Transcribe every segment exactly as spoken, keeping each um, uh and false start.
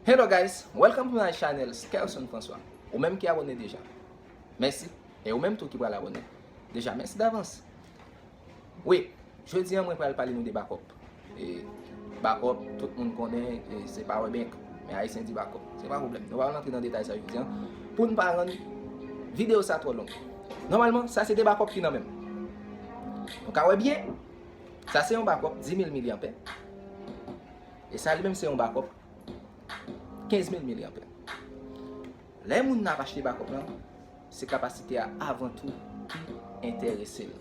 Hello guys, welcome to my channel, Skerson François. Ou menm ki abòne deja, mèsi. E ou menm tou ki pral abòne deja, mèsi davans. Wi, jodi a mwen pral pale nou de bakòp. E bakòp, tout moun konnen, e se power bank. Men Ayisyen di bakòp. Se pa pwoblèm. Nou pa pral antre nan detay sa jodi a. Pou n pa rann videyo sa twò long. Nòmalman, sa se de bakòp ki nan men m. Nou ka wè byen, sa se yon bakòp dis mil milianpè. E sa li menm se yon bakòp kenz mil milianpè. Lè moun nan ap achte bakòp lan, se kapasite a avan tou ki enterese l.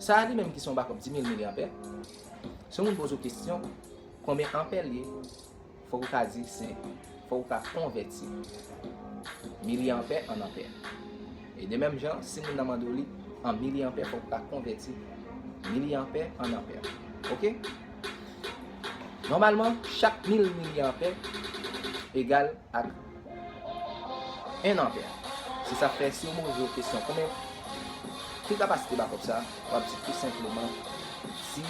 Sa a li menm ki se yon bakòp dis mil milianpè, si yon moun poze w kesyon, konbyen anpè l ye, fòk ou ka di se, fòk ou ka konvèti milianpè an anpè. E de menm jan, si moun nan mande w li an milianpè, fòk ou ka konvèti milianpè an anpè. Oke? Nòmalman, chak mil milianpè egal ak en anpè. Se sa k fè, si yo poze w kesyon, konbyen, ki kapasite bakòp sa, w ap di tou senpleman, di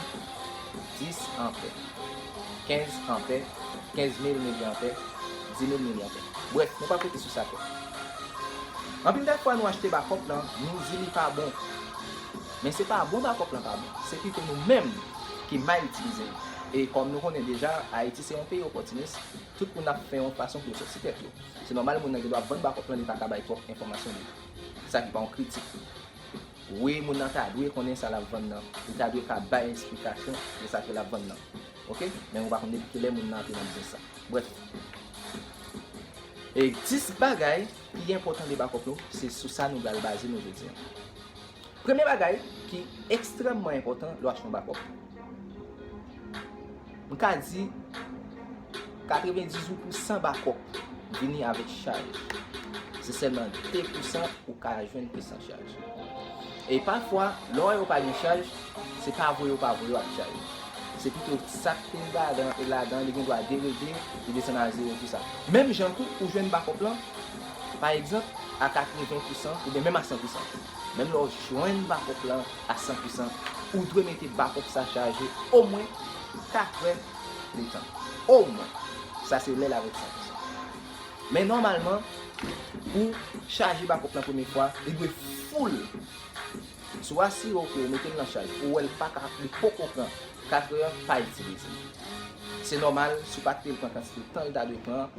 dis anpè, kenz anpè, kenz mil milianpè, dis mil milianpè. Brèf, nou pa koute sou sa twòp. Anpil dè fwa nou achte bakòp lan, nou di li pa bon. Men se pa bon bakòp lan pa bon. Se pito nou menm ki mal itilize l. E kòm nou konnen deja, Ayiti se yon peyi opòtinis, tout moun ap fè yon fason pou yo sòti tèt yo. Se nòmal moun nan gen dwa ap vann bakòp lan, li pa ka bay twòp enfòmasyon de li. Sa ki pa yon kritik. Wi, moun nan ta dwe konnen sa l ap vann nan. Li ta dwe ka bay esplikasyon de sa ke l ap vann nan. Oke? Men ou pa konn depi kilè moun nan antre nan biznis sa. Brèf. E dis bagay ki enpòtan de bakòp nou, se sou sa nou pral baze nou jodi a. Premye bagay ki ekstrèmman enpòtan lè w achte yon bakòp. M ka di katrevendizuit pousan bakòp vini avèk chaj. Se sèlman de pousan ou ka jwenn ki san chaj. E pafwa, lè w wè yo pa gen chaj, se pa voye yo pa voye yo ak chaj. Se pito sa k te ladan, e ladan, li gen dwa deregle, li desann a zewo tou sa. Menm jan tou, ou jwenn bakòp lan, pa egzanp, a katreven pousan, oubyen menm a san pousan. Menm lè w jwenn bakòp lan a san pousan, ou dwe mete bakòp sa chaje omwen kat è de tan. Omwen. Sa se lè l avèk san pousan. Men nòmalman, pou chaje bakòp lan premye fwa, li dwe full. Si w asire w ke w mete l nan chaj, ou wè l pa ka, li poko pran kat è, pa itilize l. Se nòmal, si w pa t pran kantite tan l ta dwe pran,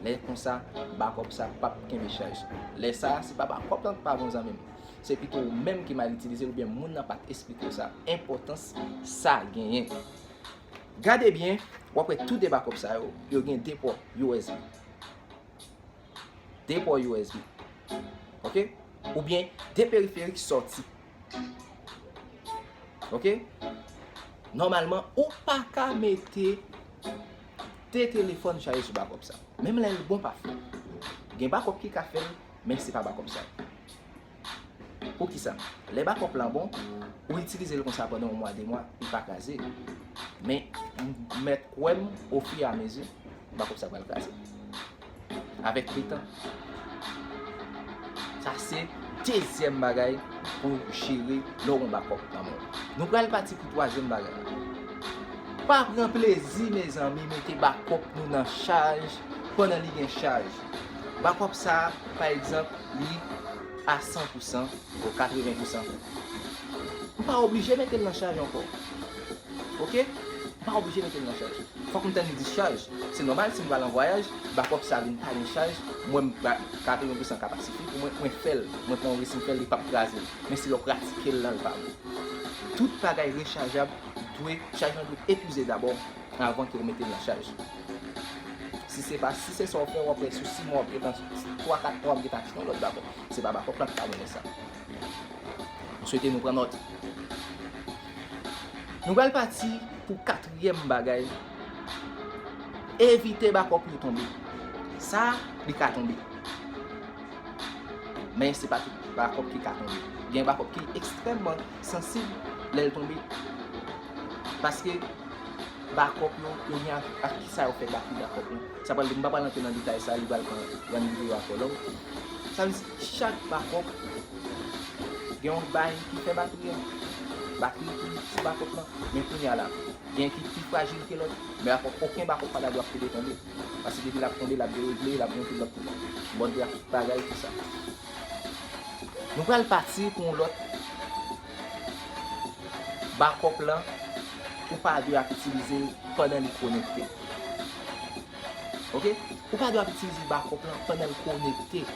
lè konsa, bakòp sa p ap kenbe chaj. Lè sa a, se pa bakòp lan k pa bon, zanmi m. Se pito ou menm ki mal itilize l oubyen moun nan pa t esplike w sa, enpòtans sa genyen. Gade byen, w ap wè tou de bakòp sa yo, yo gen de pò U S B. De pò U S B. Oke? Oubyen de periferik sòti. Oke? Nòmalman, ou pa ka mete de telefòn chaje sou bakòp sa. Menm lè l bon, pa fè l. Gen bakòp ki ka fè l, men se pa bakòp sa. Poukisa? Lè bakòp lan bon, ou itilize l konsa pandan yon mwa, de mwa, li pa kraze. Men, m mèt kwè m, ofiyamezi, bakòp sa pral kraze. Avèk letan. Sa se dezyèm bagay pou jere lè w gen bakòp nan men w. Nou pral pati pou twazyèm bagay la. Pa pran plezi, mezanmi, mete bakòp nou nan chaj pandan li gen chaj. Bakòp sa, pa egzanp, li a san pousan, ou katreven pousan. Ou pa oblije mete l nan chaj ankò. Oke? Ou pa oblije mete l nan chaj. Fòk m tann li discharge. Se nòmal, si m pral an vwayaj, bakòp sa vin pa gen chaj, mwen m pa, katreven pousan kapasite pou mwen, mwen fè l, mwen pran yon risk, m fè l, li p ap kraze. Men si lè w pratike l lan, l pa bon. Tout bagay rechajab dwe, chaj lan dwe epuize dabò avan ke w mete l nan chaj. Si se pa, si se sa w fè, w ap wè sou sis mwa w ap gentan, twa kat mwa w ap gentan achte yon lòt bakòp. Se pa bakòp lan ki ka mennen sa. M swete nou pran nòt. Nou pral pati pou katriyèm bagay. Evite bakòp yo tonbe. Sa, li ka tonbe. Men se pa tout bakòp ki ka tonbe. Gen bakòp ki ekstrèmman sansib lè l tonbe. Paske bakòp yo, yo gen ak, ak kisa yo fè batri bakòp yo. Sa pral, m pa pral antre nan detay sa, li pral pran yon videyo a twò long. Sa vle di, chak bakòp gen yon bagay ki fè batri a. Batri tou sou bakòp lan, men kounye a la, gen ki pi frajil ke lòt, men ankò okenn bakòp pa ta dwe ap kenbe tonbe. Paske depi l ap tonbe, l ap deregle, l ap gen anpil lòt pwoblèm. Bòt de ak tout bagay, tout sa. Nou pral pati pou yon lòt. Bakòp lan, ou pa dwe ap itilize l pandan li konekte. Oke? Ou pa dwe ap itilize bakòp lan pandan l konekte.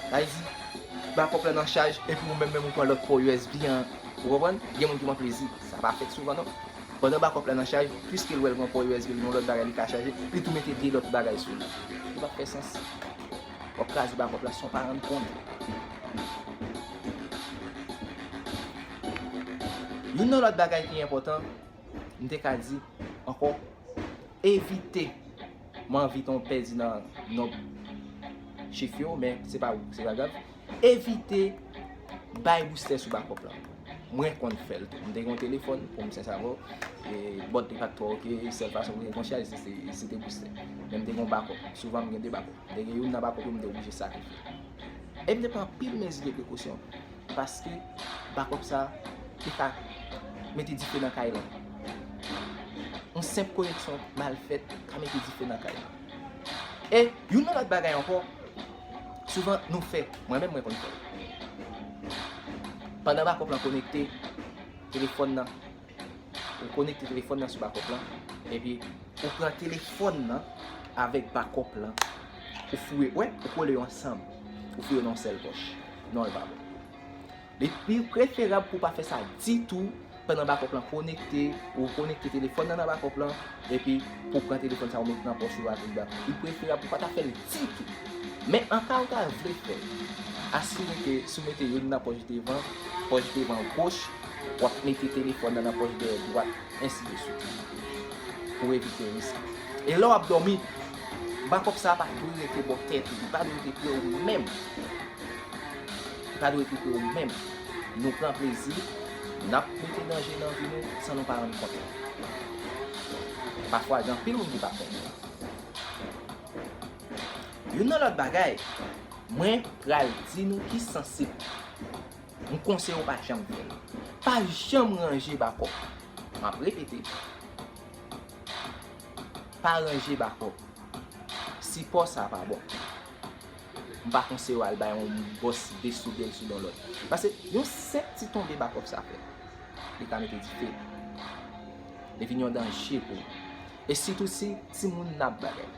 Sa vle di, bakòp lan nan chaj, epi ou menm, menm ou pran lòt pò U S B an. Ou konprann? Gen moun ki pran plezi. Sa pa fèt souvan, non. Pandan bakòp lan nan chaj, piske l wè l gen yon pò U S B, l gen yon lòt bagay li ka chaje, li tou mete de lòt bagay sou li. Li p ap fè sans. W ap kraze bakòp la san w pa rann kont. Youn nan lòt bagay ki enpòtan, m te ka di ankò, evite. Mwen anvi ton pèdi nan nonb chif yo, men se pa, se pa grav. Evite bay boustè sou bakòp lan. Mwen konn fè l tou. M te gen yon telefòn, pou m sensè avè w, e bòt li pa t twò oke, sèl fason pou gen konsyans, se, se, se te boustè. Men m te gen yon bakòp. Souvan m gen de bakòp. M te gen youn nan bakòp yo, m te oblije sakrifye. E m te pran anpil mezi de prekosyon. Paske bakòp sa, li ka mete dife nan kay lan. Yon senp koneksyon mal fèt ka mete dife nan kay lan. E youn nan lòt bagay ankò, souvan nou fè, mwen menm mwen konn fè. Pandan bakòp lan konekte, telefòn nan, ou konekte telefòn nan sou bakòp lan, epi ou pran telefòn nan avèk bakòp lan, ou foure, wè, ou kole yo ansanm, ou foure yo nan yon sèl pòch. Non, li pa bon. Li pi preferab pou w pa fè sa ditou pandan bakòp lan konekte, ou konekte telefòn nan nan bakòp lan, epi pou w pran telefòn sa ou met nan pòch ou a tout bagay. Li preferab pou w pa ta fè l ditou. Men an ka ou ta vle fè l, asire ke si w mete youn nan pòch devan, pòch devan goch, w ap mete telefòn nan nan pòch dèyè dwat, ensi de swit. Pou evite risk. E lè w ap dòmi, bakòp sa pa dwe rete bò tèt ou, li pa dwe rete pre w menm. Li pa dwe rete pre w menm. Nou pran plezi, n ap mete danje nan vi nou san nou pa rann kont. Pafwa, gen anpil moun ki pa konnen. Youn nan lòt bagay, mwen pral di nou ki sansib. M konseye w pa janm fè l. Pa janm ranje bakòp. M ap repete. Pa ranje bakòp. Sipò sa pa bon. M pa konseye w al bay yon bòs de sou de l sou don lòt. Paske yon senp ti tonbe bakòp sa fè, li ka mete dife. Li vin yon danje pou ou. E sitou si timoun n ap bagay.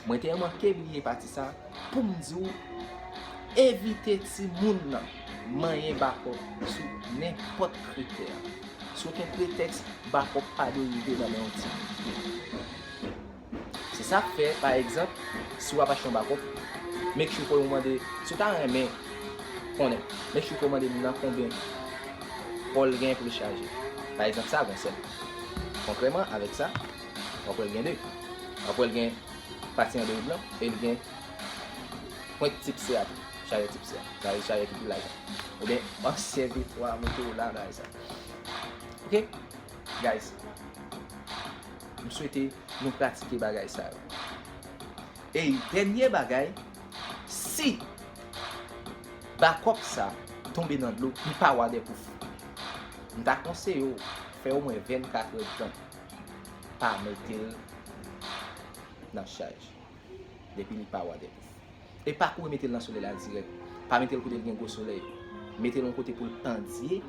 Mwen te manke bliye pati sa pou m di w, evite timoun nan manyen bakòp sou nenpòt kritè. Sou okenn pretèks, bakòp pa dwe rive nan men yon timoun. Se sa k fè, pa egzanp, si w ap achte yon bakòp, make sure ke w mande, si w ta renmen konnen, make sure ke w mande moun nan konbyen pò l gen pou l chaje. Pa egzanp, sa a gen yon sèl. Kontrèman avèk sa, w ap wè l gen de. W ap wè l gen pati an de blan, e l gen pwent tip C a tou. Chajè tip C a. Chajè, chajè ki pi laj la. Oubyen ansyen V twa Motorola, bagay sa. Oke? Guys, m swete nou pratike bagay sa yo. E dènye bagay, si bakòp sa tonbe nan dlo, li pa waterproof. M ta konseye w fè omwen vennkat èdtan pa mete l nan chaj. Depi li pa waterproof. E pa kouri mete l nan solèy la dirèk. Pa mete l kote l gen gwo solèy. Mete l yon kote pou l pandye.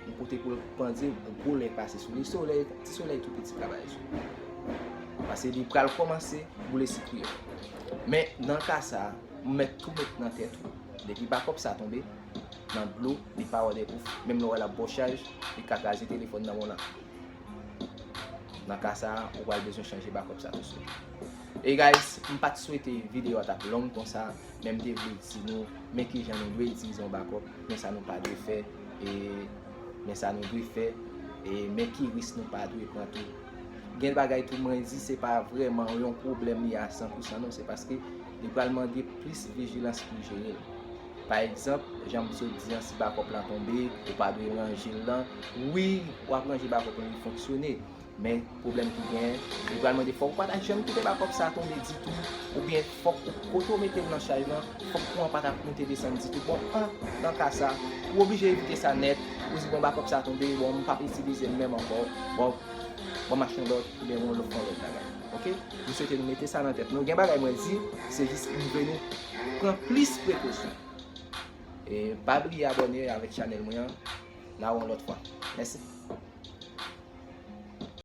Yon kote pou l pandye, gwo lè pase sou li. Solèy, ti solèy tou piti ka bay sou li. Paske li pral kòmanse boule sikri yo. Men nan ka sa a, ou mèt tou met nan tèt ou. Depi bakòp sa tonbe nan dlo, li pa waterproof. Menm lè w wè l ap ba w chaj, li ka kraze telefòn nan men w lan. Nan ka sa a, ou pral bezwen chanje bakòp sa touswit. E guys, m pa t swete videyo a t ap long konsa, men m te vle di nou, men kijan nou dwe itilize yon bakòp, men sa nou pa dwe fè, e men sa nou dwe fè, e men ki risk nou pa dwe pran tou. Gen bagay tou mwen di se pa vrèman yon pwoblèm li a san pou san non, se paske li pral mande plis vijilans pou jere l. Pa egzanp, jan m sot di an, si bakòp lan tonbe, ou pa dwe ranje l lan. Wi, w ap ranje bakòp lan, li fonksyone. Men pwoblèm ki genyen, li pral mande fòk ou pa ta janm kite bakòp sa tonbe ditou, oubyen fòk ou kote w mete l nan chay lan, fòk kouran pa ta ap moute desann ditou. Bon, an, nan ka sa, ou oblije evite sa nèt, ou di bon bakòp sa tonbe, bon m p ap itilize l menm ankò, bon, bon m achte yon lòt, oubyen yon lòt, yon lòt bagay. Oke? M swete nou mete sa nan tèt nou. Gen bagay mwen di, se jis m vle nou pran plis prekosyon. E pa bliye abòne avèk chanèl mwen an. N a wè yon lòt fwa. Mèsi.